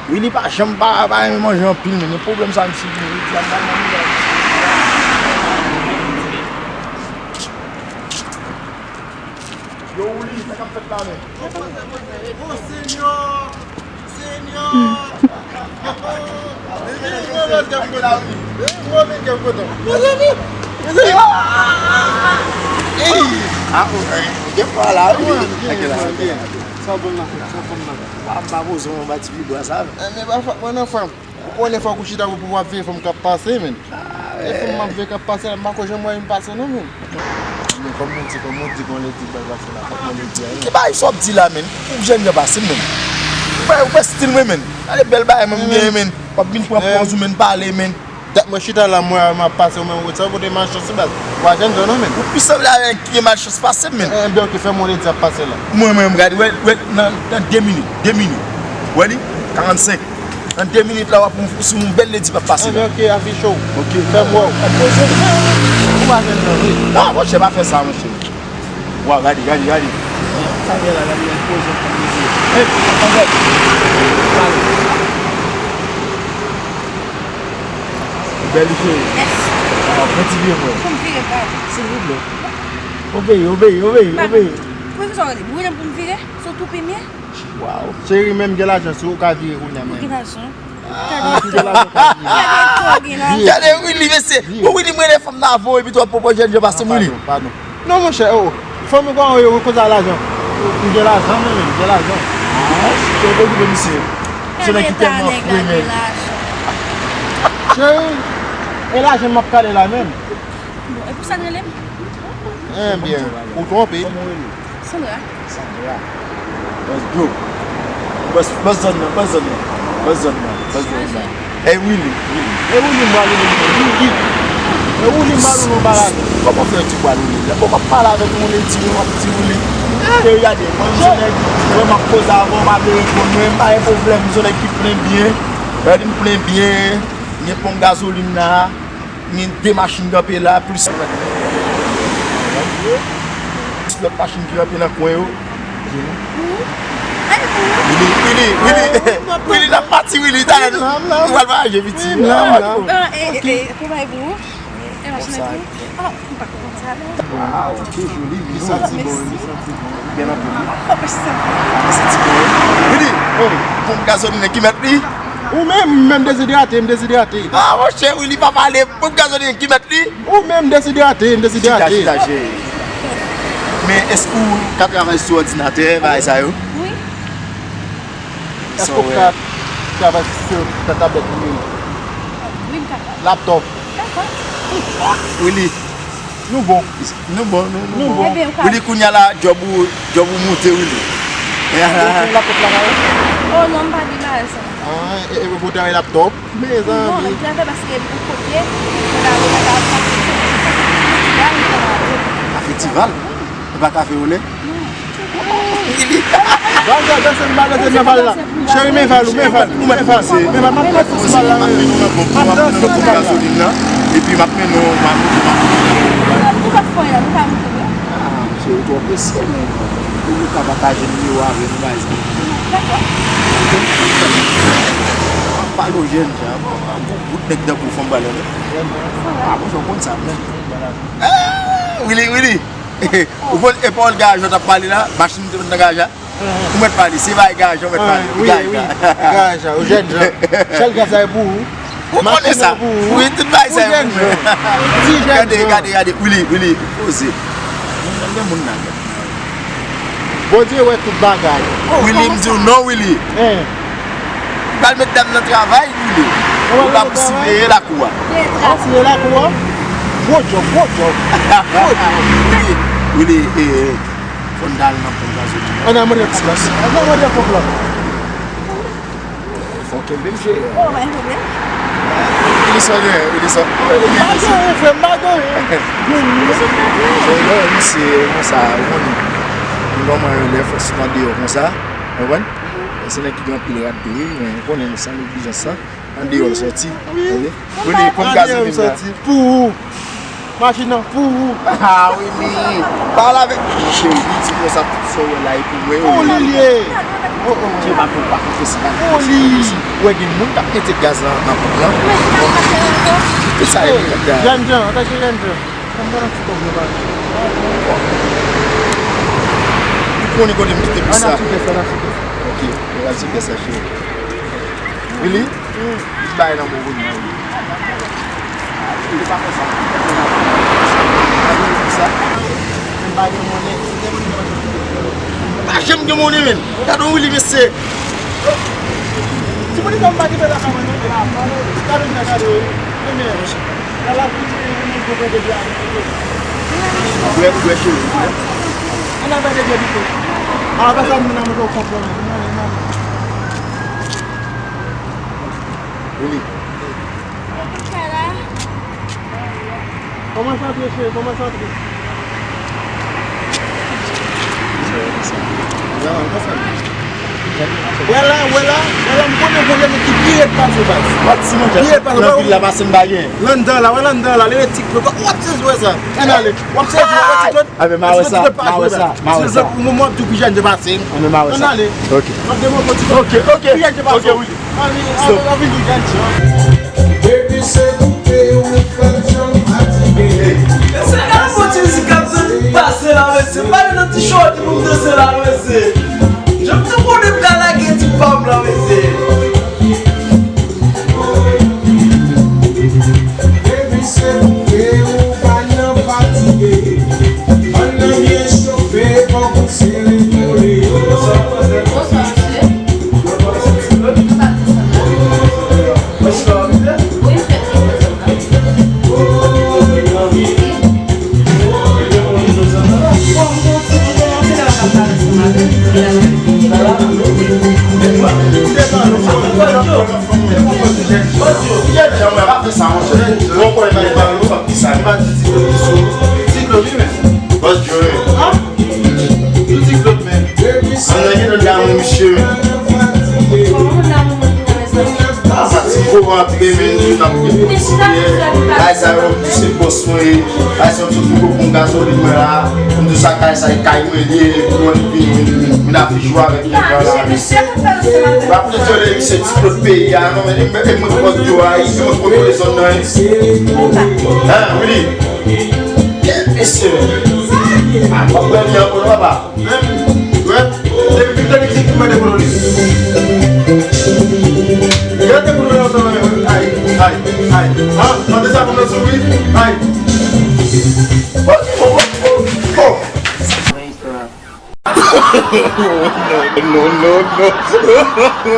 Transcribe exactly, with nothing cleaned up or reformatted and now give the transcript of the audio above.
Wi, li pa janm pa, pa renmen manje anpil, men gen pwoblèm sa, misye gen, li di, "Al nan manje la, misye." Yo, Willy, sa k ap fèt la, men? Oh, Senyè! Senyè! Ah, oh, eh, gen fwa la, wi. Sa bon nan fèt, sa bon nan fèt. Ah, m pa poze yon ba ti pibwa sa, men. Eh, men pa fòt mwen non, frè m. Ou konnen fòk ou chita pou, pou w ap veye fanm k ap pase, men. E fanm m ap veye k ap pase la, m pa ko janm wè youn pase non, men. Men kòm nou di, kòm ou di, gon ledi k pral pase la, fòk gon ledi a, men. Ki bagay sa w ap di la, men? Ou jèn jan pase m, men. Ou wè, ou wè stil mwen, men. Gade bèl bagay mwen m genyen, men. W ap vin pran pòz ou, men, pale, men. Dat mwen chita la, m wè m ap pase, ou menm ou sa, ou pote malchans sou baz. Ou pa jèn jan non, men. Ou pi sanble avèk ki gen malchans pase m, men. Enben, oke, fè m yon ledi ap pase la. Mwen, mwen, m gade, wè, wè, nan, nan de minit, de minit. Wè li? Karannsenk. Nan de minit la, w ap wè si yon bèl ledi p ap pase la. Enben, oke, afiche w. Oke. Fè m wè w. Ou pa jwenn nan, wi. Non, monchè, pa fè sa, monchè. Waw, gade, gade, gade. Sa gen la, gade, gade, poze, poze. Hey, anlè. Bèl, cheri. Mèsi. Ah, pran ti vye mwen. Pou m vire pa. Silvouplè. Obeyi, obeyi, obeyi, obeyi. Pou ki sa w rele m? Ou rele m pou m vire? Sou tou pi m ye? Waw. Cheri, menm gen lajan, si w ka vire kounye a menm. Ou gen lajan? Gade, gade, gade, gade, Willy, mesye. Bon, Willy, mwen, lè fanm nan avè w, epi tou w ap pran jèn jan pase m, Willy. Padon, padon. Non, monchè, oh. Fanm ou pa yo, yo konsa lajan. M gen lajan, mwen menm, m gen lajan. Ah, se okipe misye. Se nèg ki tèlman fre, men. Cheri, e lajan m ap pale la menm. Bon, e pou sa n rele m? Enben, ou twonpe. Sandra. Sandra. Bòs bro. Bòs, bòs zòn nan, bòs zòn nan. Bòs zòn nan, bòs zòn nan. E Willy, Willy. E Willy m pral rele, Willy. E Willy m pral rele yon bagay. Kòman fè yon ti pral rele la? Bon, m ap pale avèk yon ledi, w ap di Willy. Cheri, gade, mwen, m se nèg, mwen, m ap koze avè w, w pa vle reponn mwen, m pa gen pwoblèm, m se nèg ki plen byen. Gade, m plen byen, m gen ponp gazolin la. Gen de machin kanpe la, plis lòt machin ki kanpe nan kwen yo. Willy, Willy, Willy, Willy, n ap pati, Willy, talè nou pral vwayaje, piti. Ah, eh, eh, eh, pou bay pou ou. E machin pou ou. Ah, m pa konn sa, non. Waw, ki joli, li santi bon, li santi bon. Bèl anpil. Oh, mèsi. Li santi bon. Willy, oh, ponp gazolin ki mèt li? Ou menm, menm dezidrate, m dezidrate. Ah, monchè, Willy pa pale, ponp gazolin ki mèt li? Ou menm dezidrate, m dezidrate. Chita, chita, cheri. Men èske ou ka travay sou òdinatè, bagay sa yo? Wi. Èske ou ka travay sou tablèt ou menm? Wi, m kapab. Laptòp. Dakò. Willy. Nou bon. Nou bon, nou, nou bon. Ebyen, ou ka. Willy, kounye a la, djòb ou, djòb ou moute, Willy. Ou fè laptòp la, pa ou? Oh non, m pa gen bagay sa. Ah, e, e, ou travay laptòp? Mezanmi. Non, m travay paske m kote, m travay, m travay, m travay. Kafe Tival? Ou pa kafe ou lè? Val, val, danse, val, danse, men val la. Cheri, men val ou, men val ou, men val. Men val, m ap danse sou val la, men. M ap danse sou val la. Epi m ap mennen w, m ap, m ap. Ou pa fè la, ou pa moute vre. Ah, cheri, ou twò presye, men. Ou ka pataje nimewo avè nou, guys. Dakò. Pale w jèn jan, bon, bon, bout nèg tankou w fè m pale, non? Ah, bon, jan w konn sa, men. Ah, Willy, Willy. Ou konn, e pawòl garaj la w t ap pale la, machin m te met nan garaj la. Ou mèt pale, se bagay garaj la w mèt pale. Wi, garaj la. Garaj la, ou jèn jan. Sèl gaz la e pou ou. Ou konnen sa. Machin nan pou ou. Wi, tout bagay sa e pou mwen. Ou jèn jan. Ti jèn jan. Gade, gade, gade, Willy, Willy, poze. Moun nan, gen moun nan, gen. Bondye wè tout bagay. Willy, m di w non, Willy. Hein. Ou pral met dam nan travay, Willy. Ou la pou siveye lakou a. Ah, siveye lakou a? Gwo djòb, gwo djòb. Gwo djòb. Willy, Willy, eh, eh, fò n ta al nan ponp gazolin. Ann al mande ponp la. Ann al mande ponp la. Fò w kenbe m, cheri. Oh, pa gen pwoblèm. Willy sa w genyen, Willy sa. M pa gen anyen, frè m, m pa gen anyen. Sè, non, misye, konsa, ou konnen. M kòman yo lè fòs nan deyò konsa. Ou konprann? E se nèg ki gen anpil rad tou, wi, men ou konnen san neglijans sa. Andeyò l sòti. Wi. Wi, li pran gazolin nan. Andeyò l sòti. Pou ou. Machin nan pou ou. Ah, wi, li. Pale avèk. Cheri, li di konsa, tout sa w wè la, e pou mwen, wi. Pou li l ye. Dye pa pou pa konfese pa. Ou wè gen moun k ap mete gaz lan nan ponp lan. Ki sa e mete gaz? Jèn jan, atache jèn jan. Sa m pran nan ti kòb yo ba. Ou konnen kote m kite pou sa. Ann ap sou kès la, ann ap sou kès la. Ok, ann ap sou kès la, cheri. Really? Li bay nan bon moun nan. Li pa fè sa. Li pa fè sa. Pa janm gen monnen, men. Gade yon Willy, mesye. Ti moun sa m pa kite lakay mwen, non. Gade yon gade, wi. Men, men, nan lapli, men, men, men, men, men, men, men. Bwè, bwè, cheri, bwè. Ann al bay de bwè pito. A, apre sa, moun nan mete w konprann. Vini. Kòman sa antre, cheri? Kòman sa antre? Wè la, wè la, wè la, m konnen gon nèg ki pi rèd pase w, baz. Pi rèd pase w. Nan vil la, pase m pa gen. Anndan la, wè l anndan la, li rete ti klop. W ap sezi wè sa. Ann ale. W ap sezi wè, wè ti klop. A, men ma wè sa, ma wè sa, ma wè sa. Pou moman ap tou pi jèn de pase. A, men ma wè sa. Ann ale. Ok. M ap demontre w ti klop. Ok, ok. Pi jèn de pase. Ok, wi. Ann ale, ann ale, ann vin pi jèn. Depi se koute ou fè l janm fatige. Mesye, gade bon ti mizik k ap pase la, mesye. Pa nan ti show pou m danse la, mesye. Jan m te konnen m ka lage ti pa m la, mesye. Depi se koute ou pa nan fatige. Ann nan byen chofe, fòk ou sere pou li. Bonswa, mesye. Bòs Joe. Ann gen nan damou misye, men. Kòman moun damou moun ki nan mezon? A, sa ti gwo antre, men, nou t ap gen pou ti biyè. Bagay sa yo, pou se bòs mwen ye. Bagay sa yo, tout moun pou m gazolin mwen la. Pou m di sa, kay sa, e kay mwen li ye. Pou mwen vin, vin, vin, vin afich ou avèk nèg la la. W ap detire misye ti klot peyi a, non, men e mwen k bòs Joe a, e mwen k kontwole zòn nan, wi. Hein, Willy? Kèt mesye, men. A, w ap pran li ankò, non, papa? Menm, wè, depi tout mizik ki mande pou nou li. Gade pou nou ansanm, ay, ay, ay. Ah, mande sa pou nou souri, ay. Oh, oh, oh, oh, oh. No, no, no, no.